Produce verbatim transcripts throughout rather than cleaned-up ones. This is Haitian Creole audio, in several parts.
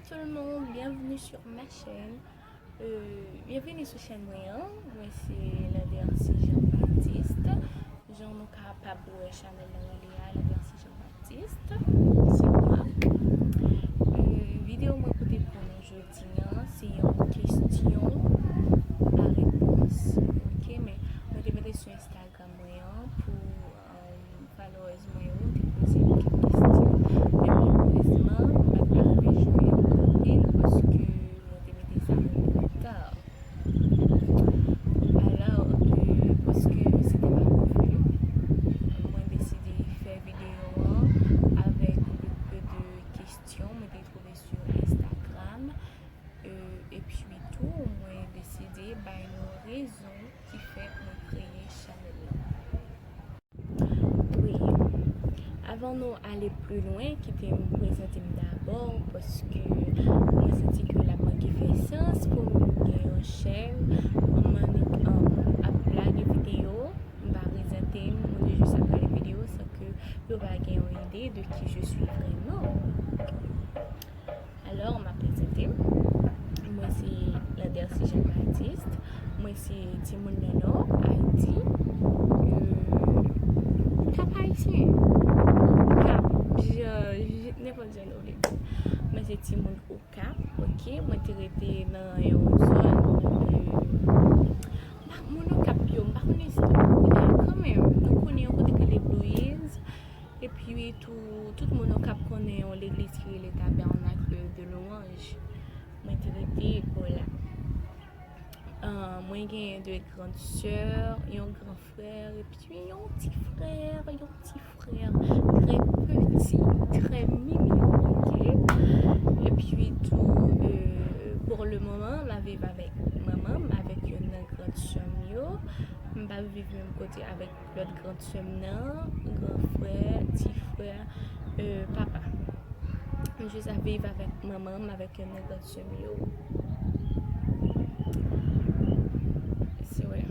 Tout le monde, bienvenue sur ma chaîne. Euh, bienvenue sur chaîne mwen an. Mwen se Landercy Jean Baptiste. Jan nou kapab wè chanèl la rele a, Landercy Jean Baptiste. Se mwen. Euh, videyo mwen pote pou nou jodi an, se yon kesyon a repons. Ok, men mwen te mete sou Instagram mwen an pou, euh, followers mwen yo te poze m kèk kesyon. Men malerezman, m pa t ka rive jwenn anpil paske mwen te mete sa an reta. Alò, euh, paske se te pa konvni, mwen deside fè videyo an avèk le peu de kesyon mwen te twouve sou Instagram. Euh, epi tou, mwen deside bay nou rezon ki fè mwen kreye chanèl la. Wi. Avan nou ale pli lwen, kite m prezante m dabò, paske mwen santi ke l ap manke fè sans pou m gen yon chèn, m annik, um, ap lage videyo, m pa prezante m, moun yo jis ap gade videyo san ke yo pa gen yon ide de qui je suis vraiment. Alò, m ap prezante m. Mwen se Landercy Jean Baptiste. Mwen se timoun nan Nò, Ayiti. Euh, Kap Ayisyen. Kap, je, je, nenpòt jan nou vle di. Mwen se timoun Okap, ok? Mwen te rete nan yon zòn, euh, m pa, moun Okap yo, m pa konnen si, kanmenm, nou konnen yon kote ki rele Blue Hills. Epi tou, tout moun Okap konnen yon legliz ki rele Tabernacle de Louange. Mwen te rete bò la. Ah, mwen gen de grann sè, yon gran frè, epi yon ti frè, yon ti frè trè piti, trè mimi, ok? Epi tou, euh, pour le moment, m ap viv avèk manman m, avèk youn nan grann sè m yo. M pa viv menm kote avèk lòt grann sè m nan, gran frè, ti frè, euh, papa. M jis ap viv avèk manman m, avèk youn nan grann sè m yo. Se vre.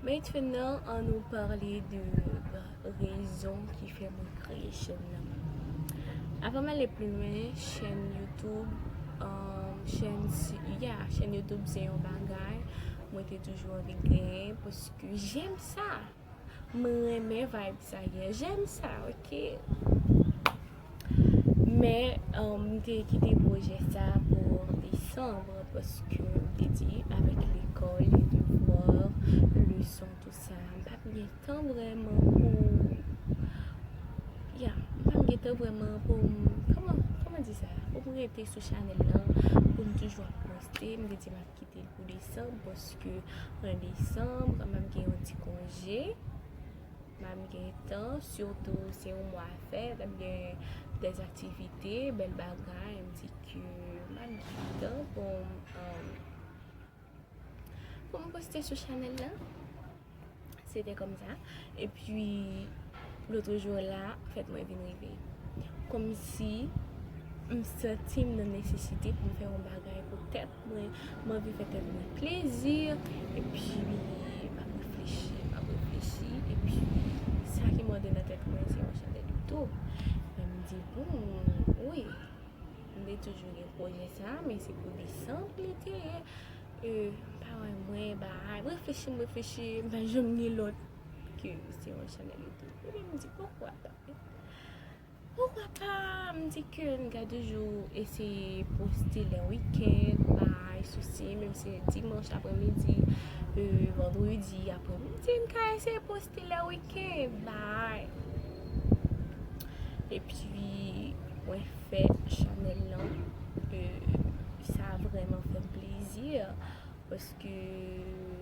Mentnan, annou pale de rezon ki fè mwen kreye chèn nan. Avan m ale pli lwen, chèn YouTube, um, chèn si, yeah, chèn YouTube se yon bagay mwen te toujou anvi genyen paske j'aime ça. Mwen renmen vibe sa, yeah, j'aime ça, ok? Men, um, m te kite pwojè sa pou desanm, paske m te di, avèk lekòl, les devoirs, leson, tou sa, m p ap gen tan vrèman pou, yeah, m p ap gen tan vrèman pou m, kòman, kòman di sa? Pou m rete sou chanèl lan, pou m toujou ap poste, m te di m ap kite l pou desanm, paske an desanm, m ap gen yon ti konje. M ap gen tan, sitou se yon mwa fèt, m ap gen dèz aktivite, bèl bagay, m di ke m ap gen tan pou m, um, pou m poste sou chanèl la. Se te kòmsa. Epi, lòt jou la, fèt mwen vin rive. Kòmsi m santi m nan nesesite pou m fè yon bagay pou tèt mwen, m anvi fè tèt mwen plezi, epi m ap reflechi, m ap reflechi, epi sa ki monte nan tèt mwen se yon chanèl YouTube. Men m di, bon, wi, m te toujou gen pwojè sa, men se pou desanm li te ye. E, m pa wè mwen, bagay, m reflechi, m reflechi, m pa janm gen lòt ke se yon chanèl YouTube. Epi m di, poukwa pa? Poukwa pa, m di ke m ka toujou eseye poste lè wikenn, pa gen sousi, menm si se dimanch aprèmidi, euh, vandredi aprèmidi, m ka eseye poste lè wikenn, bay. Epi, mwen fè chanèl lan, euh, sa vrèman fè m plezi. Parce que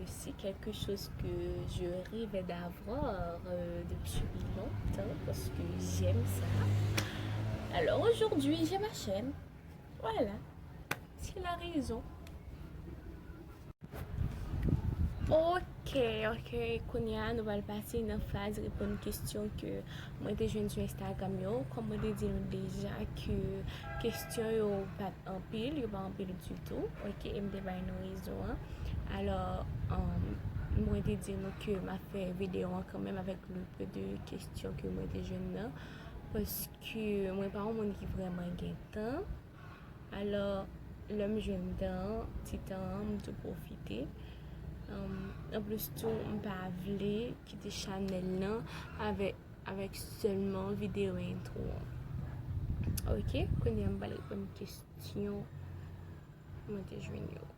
c'est quelque chose que je rêvais d'avoir, euh, depuis longtemps, parce que j'aime ça. Alors aujourd'hui, j'ai ma chaîne. Voilà. C'est la raison. Ok, ok. Kounye a, nou pral pase nan faz reponn kesyon ke mwen te jwenn sou Instagram yo. Kòm mwen te di nou deja ke kesyon yo pa t anpil, yo pa anpil ditou, ok, e m te bay nou rezon an. Alò, um, mwen te di nou ke m ap fè videyo an kanmenm avèk le peu de kesyon ke mwen te jwenn nan, Paske mwen pa yon moun ki vrèman gen tan. Alò, lè m jwenn tan, ti tan an, m tou pwofite. Anm, anplis tou, m pa vle kite chanèl nan avèk, avèk sèlman videyo entwo an. Ok, kounye a m pral reponn kesyon mwen te jwenn yo.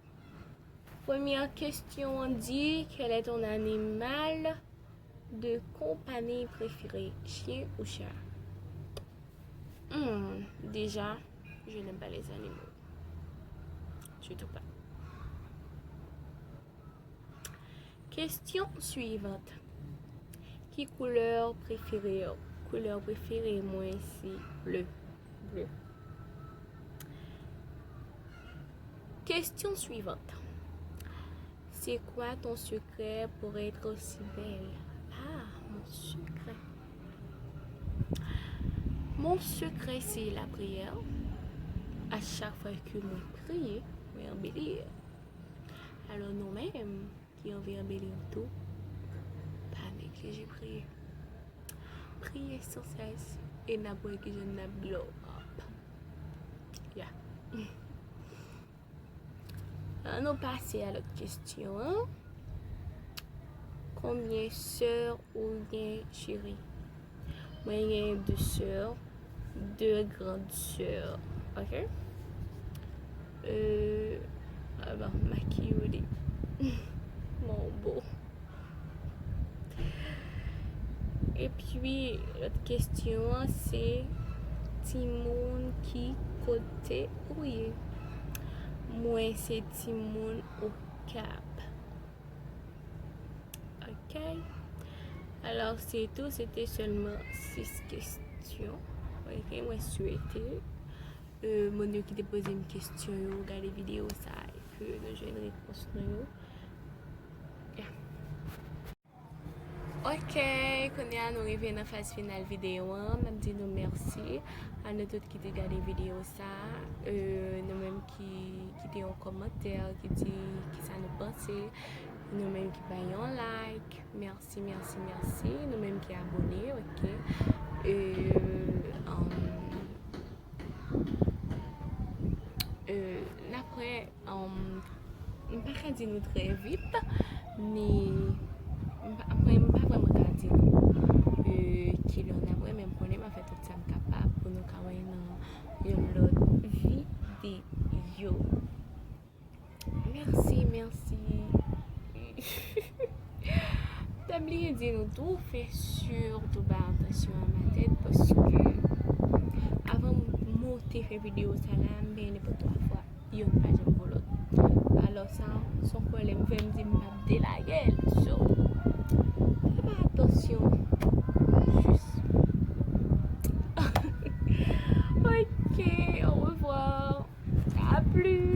Premyè kesyon an di, quel est ton animal de compagnie préféré, chien ou chat? Hmm, déjà, je n'aime pas les animaux. Surtout pas. Question suivante. Ki koulè prefere w? Koulè prefere mwen se ble. Ble. Question suivante. C'est quoi ton secret pour être aussi belle? Ah, mon secret. Mon secret, c'est la prière. A chak fwa ke mwen priye, mwen anbeli. Alò, nou menm ki anvi anbeli tou, pa neglije priye. Priye san sès e n ap wè kijan n ap glow up. Yeah. Ann nou pase a lòt kesyon an. Konbyen sè ou gen, cheri? Mwen gen de sè, de grand sè, ok? Euh, ah bon, makiye w li. Mon beau. Epi, lòt kesyon an, se timoun ki kote ou ye? Mwen se timoun Okap. Ok. Alò, se tou, se te sèlman sis kesyon. Ok, mwen swete, euh, moun yo ki te poze m kesyon yo, gade videyo sa a, e ke nou jwenn repons nou yo. Yeah. Ok, kounye a nou rive nan faz final videyo an. M ap di nou mèsi a nou tout ki te gade videyo sa a. Euh, nou menm ki kite yon kòmantè, ki di kisa nou panse, nou menm ki bay yon like, mèsi, mèsi, mèsi. Nou menm ki abone, ok. Euh, um, euh, n ap wè, um, m pa ka di nou trè vit, ni m pa, mwen, m pa vrèman ka di nou, euh, kilè n ap wè, men m konnen m ap fè tout sa m kapab pou nou ka wè nan yon lòt videyo. Mèsi, mèsi. M te bliye di nou tou, fè sitou pa atansyon a ma tèt, paske avan m monte fè videyo sa la, m benyen nenpòt twa fwa. Youn pa janm vo lòt. Alò sa, se yon pwoblèm, fè m di m p ap delage l. So, fè pa atansyon. Jis. Ok, au revoir. À plus.